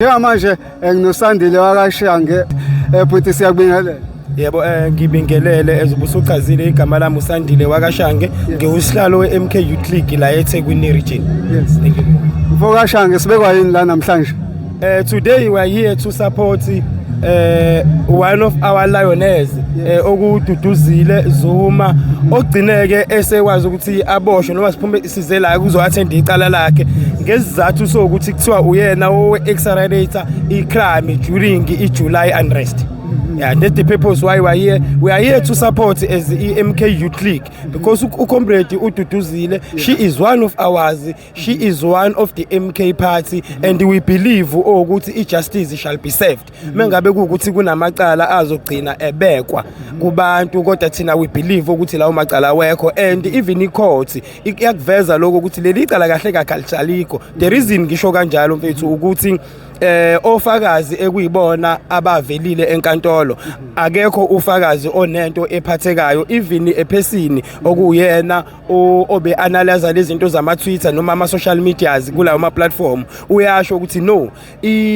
Njengamanje nginoSandile wakaShange, bhuti, siyakubingelela. Yebo, ngibingelele ezobusuchazile, igama lami uSandile wakaShange, ngiwusihlalo we-MK Youth League la eThekwini region. Thank you. Mfo kaShange, sibekwa yini la namhlanje? Today we are here to support one of our lioness, okuDuduzile Zuma, ogcineke esekwazi ukuthi aboshwe noma siphume size la kuzo-attend icala lakhe ngesizathu sokuthi kuthiwa uyena owe-accelerate i-crime during i-July unrest. Yeah, that's the purpose why we are here. We are here to support as the MK Youth League because uComrade uDuduzile, she is one of ours. She is one of the MK party and we believe ukuthi i-justice shall be served. Mengabe kuwukuthi kunamacala azogcina ebekwa kubantu, kodwa thina we believe ukuthi lawo macala awekho and even i-court iyakuveza lokho ukuthi leli cala kahle kahle alikho. The reason ngisho kanjalo, mfethu, ukuthi ofakazi ekuyibona abavelile enkantolo, akekho ufakazi onento ephathekayo, even a person okuyena obe analyze lezi zinto zama Twitter noma ama social medias kulawo ma platform, uyasho ukuthi no,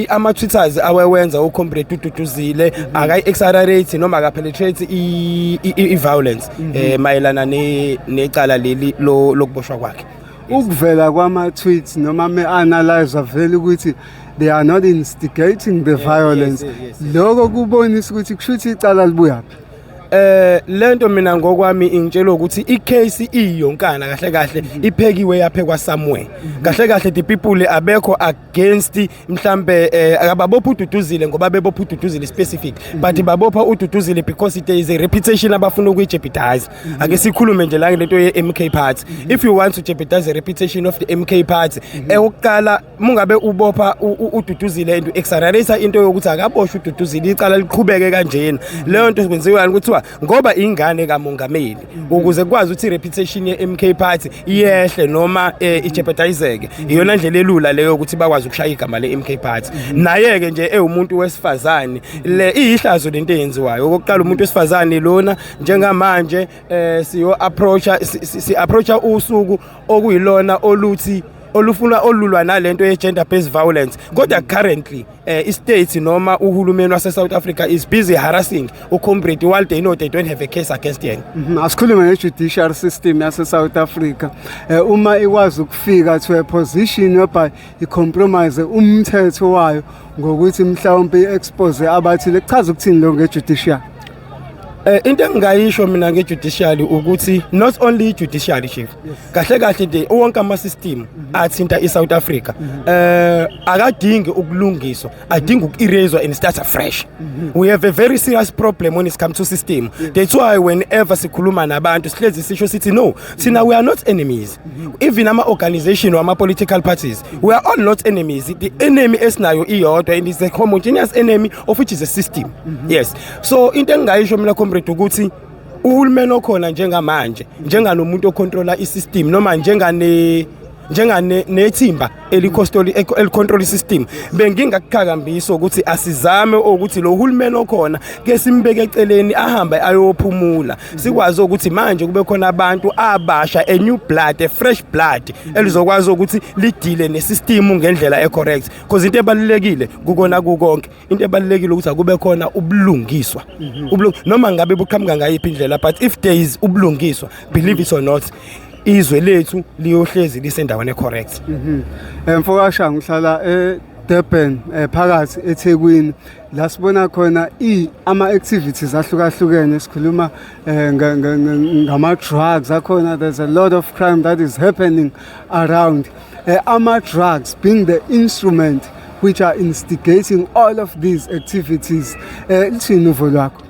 ama tweets awewenza uComrade uDuduzile akayi accelerate noma aka penetrate i violence mayelana necala leli lokuboshwa kwakhe. Ukuvela kwama-tweets noma me-analyze vele ukuthi they are not instigating the violence. Lokho kubonisa ukuthi kusho ukuthi icala libuyaphi? Lento mina ngokwami ingitshela ukuthi icase iyonkana kahle kahle iphekiwe, yaphekwa somewhere. Kahle kahle the people abekho against mhlambe akababopha uDuduzile ngoba bebopha uDuduzile specific, but babopha uDuduzile because there is a reputation abafuna ukuyijeopardize. Ake sikhulume nje la ngento ye MK party. If you want to jeopardize the reputation of the MK party, okokuqala mungabe ubopha uDuduzile and accelerate into yokuthi akaboshwe uDuduzile, icala liqhubeke kanjena, leyo nto kwenziwa kuthiwa ngoba ingane kamongameli, ukuze kwazi ukuthi i-reputation ye-MK party iyehle noma ijeopardizeke. Iyona ndlela elula leyo ukuthi bakwazi ukushaya igama le-MK party. Naye-ke nje ewumuntu wesifazane, le iyihlazo lento eyenziwayo. Okokuqala, umuntu wesifazane lona njengamanje siyo approacha si approacha usuku okuyilona oluthi olufuna olulwa nalento ye gender based violence, kodwa currently i-state noma uhulumeni wase South Africa is busy harassing uComrade while they know they don't have a case against yena. Asikhulume nge-judicial system yase-South Africa. Uma ikwazi ukufika to a position whereby i-compromise umthetho wayo ngokuthi mhlawumbe i-expose abathile, kuchaza ukuthini lo nge-judicial? Into engingayisho mina nge-judiciary ukuthi not only judiciary, chief, kahle kahle nje wonke ama system athinta iSouth Africa akadingi ukulungiswa, adinga uku-eraswa and start afresh. We have a very serious problem when it comes to system. That's why whenever sikhuluma nabantu sihlezi sisho sithi no, thina we are not enemies. Even ama organization or ama political parties, we are all not enemies. The enemy esinayo iyodwa and it's a homogeneous enemy of which is a system. Yes, so into engingayisho mina, comrade, ukuthi uhulumeni okhona njengamanje, njenganomuntu ocontrola isystem noma njengane nethimba elicontrol system, bengingakuqhakambisa ukuthi asizame ukuthi lo hulumeni okhona ke simbeke eceleni, ahambe ayophumula, sikwazi ukuthi manje kube khona abantu abasha, a new blood, a fresh blood elizokwazi ukuthi lidile nesystem ngendlela ecorrect, because into ebalulekile kukona kukonke, into ebalulekile ukuthi akube khona ubulungiswa. Noma ngabe buqhamuka ngayiphi indlela, but if there is ubulungiswa, believe it or not, izwe lethu liyohlezi lisendaweni ecorrect. Mfokasha, ngihlala eDurban, phakathi eThekwini, la sibona khona ama activities ahlukahlukene. Sikhuluma ngama drugs akhona. There's a lot of crime that is happening around, ama drugs being the instrument which are instigating all of these activities. Lithini uvo lwakho?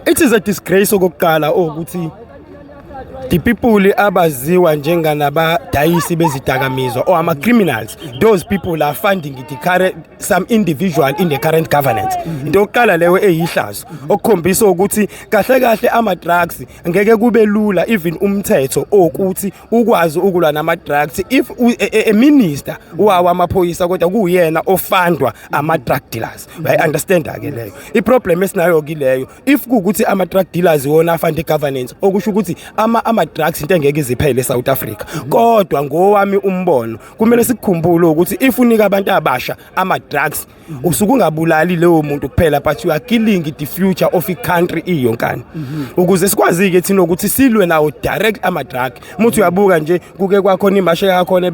It is a disgrace okokuqala ukuthi the people abaziwa njenganabadayisi bezidakamizwa or ama criminals, those people are funding the current, some individual in the current governance. Into yokuqala leyo eyihlazo okukhombisa ukuthi kahle kahle ama drugs ngeke kube lula, even umthetho okuthi ukwazi ukulwa nama drugs if a minister wawo amaphoyisa kodwa kuyena ofundwa ama drug dealers. I understand ke leyo i problem esinayo kileyo. If kuukuthi ama drug dealers wona afunda governance, okusho ukuthi ama Ama-drugs into engeke iziphele eSouth Africa, kodwa ngowami umbono kumele sikukhumbule ukuthi if unika abantu abasha ama-drugs, usuke ungabulali leyo muntu kuphela, but you are killing the future of i-country iyonkana. Ukuze sikwazi-ke thina ukuthi silwe nawo direct ama-drug, muthi uyabuka nje kuke kwakhona imashe yakhona,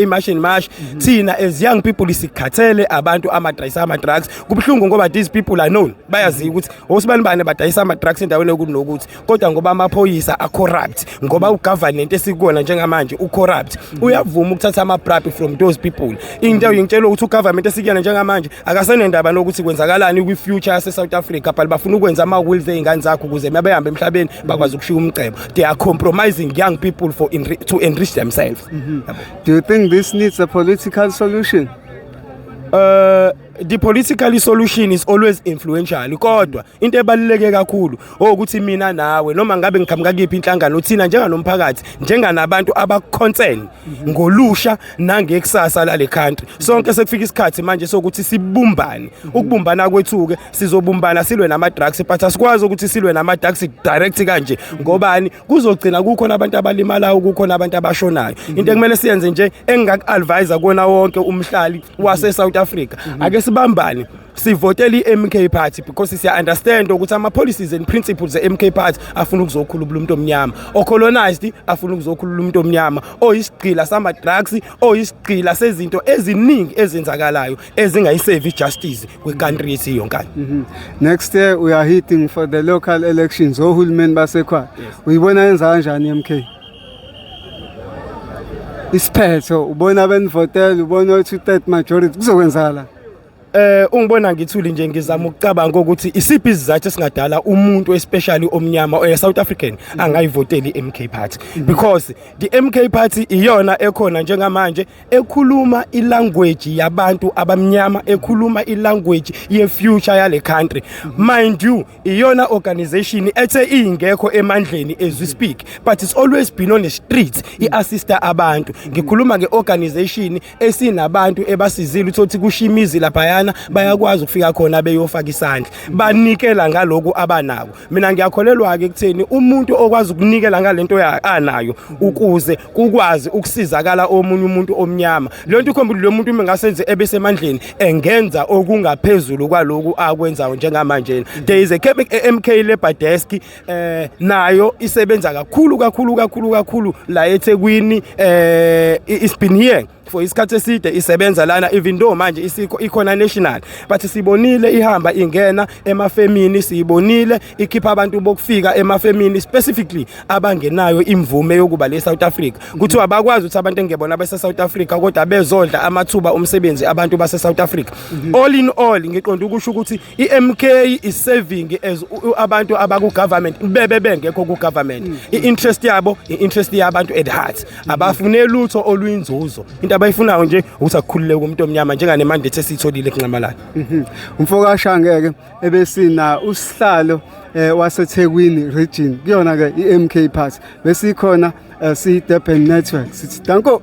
iMarch and March. Thina as young people sikhathele abantu amadayisa ama-drugs. Kubuhlungu ngoba these people are known, bayaziwa ukuthi osibani bani badayisa ama-drugs endaweni ekunokuthi, kodwa ngoba amaphoyisa a-corrupt, ngoba ugovernment esikuwona njengamanje u-corrupt, uyavuma ukuthatha ama-bribe from those people. Into ngitshela ukuthi ugovernment esikuyona njengamanje akasenendaba nokuthi kwenzakalani kwi-future yase-South Africa, but bafuna ukwenza ama-wills ey'ngane zakho ukuze uma behambe emhlabeni bakwazi ukushiya umcebo. They are compromising young people for to enrich themselves. Do you think this needs a political solution? The political solution is always influential, kodwa into ebaluleke kakhulu ukuthi mina nawe, noma ngabe ngiqhamuka kuyiphi inhlangano, thina njenganomphakathi, njenganabantu abaconcern ngolusha nangekusasa lale country, sonke sekufika isikhathi manje sokuthi sibumbane. Ukubumbana kwethu ke, sizobumbana silwe nama drugs, but asikwazi ukuthi silwe nama drugs direct kanje. Ngobani? Kuzogcina kukhona abantu abalimalayo, kukhona abantu abashonayo. Into ekumele siyenze nje, engingaku-advise kona wonke umhlali wase South Africa, ake sibambane sivotele i-MK Party, because siya understand ukuthi ama policies and principles ze-MK Party afuna ukuzokhulula umuntu omnyama ocolonized, afuna ukuzokhulula umuntu omnyama oyisigqila sama drugs, oyisigqila sezinto eziningi ezenzakalayo ezingayiserve justice kwe-country yethu yonkana. Next year we are hitting for the local elections, ohulumeni basekhaya. Uyibona yenza kanjani i-MK? Isiphetho ubona benivotela, ubona 2/3 majority, kuzokwenzakala? Ungibona ngithuli nje, ngizama ukucabanga ukuthi isiphi isizathu esingadala umuntu, especially omnyama oye South African, angayivoteli iMK Party, because the MK Party iyona ekhona njengamanje ekhuluma ilanguage yabantu abamnyama, ekhuluma ilanguage ye future yale country. Mind you, iyona organization ethe ingekho emandleni as we speak, but it's always been on the streets iassista abantu. Ngikhuluma ngeorganization esinabantu ebasizile, uthothi kushimizi laphayana bayakwazi ukufika khona beyofaka isandla, banikela ngaloku abanako. Mina ngiyakholelwa ke ekutheni umuntu okwazi ukunikela ngalento anayo ukuze kukwazi ukusizakala omunye umuntu omnyama, leyo nto ikhomba lo muntu uma ngasenze ebesemandleni engenza okungaphezulu kwaloku akwenzayo njengamanje. There is a MK Labor Desk, nayo isebenza kakhulu kakhulu kakhulu kakhulu la eThekwini. It's been here for isikhathi eside isebenza lana, even though manje isikho ikhona national, but sibonile ihamba ingena emafemini, siyibonile ikhipha abantu bokufika emafemini, specifically abangenayo imvume yokuba le South Africa. Kuthiwa bakwazi ukuthi abantu engebona base South Africa kodwa bezodla amathuba omsebenzi abantu base South Africa. All in all, ngiqonda ukusho ukuthi iMK is serving as abantu abaku government bebe bengekho ku government. I-interest yabo, i-interest yabantu at heart. Abafune lutho oluyinzuzo. Into abayifunayo nje ukuthi akukhululeke umuntu omnyama njengane mandate esiyitholile kunqamalala. Umfokashange-ke ebesina usihlalo waseThekwini region kuyona ke iMK Party, besikhona siyi Durban Network, sithi danko.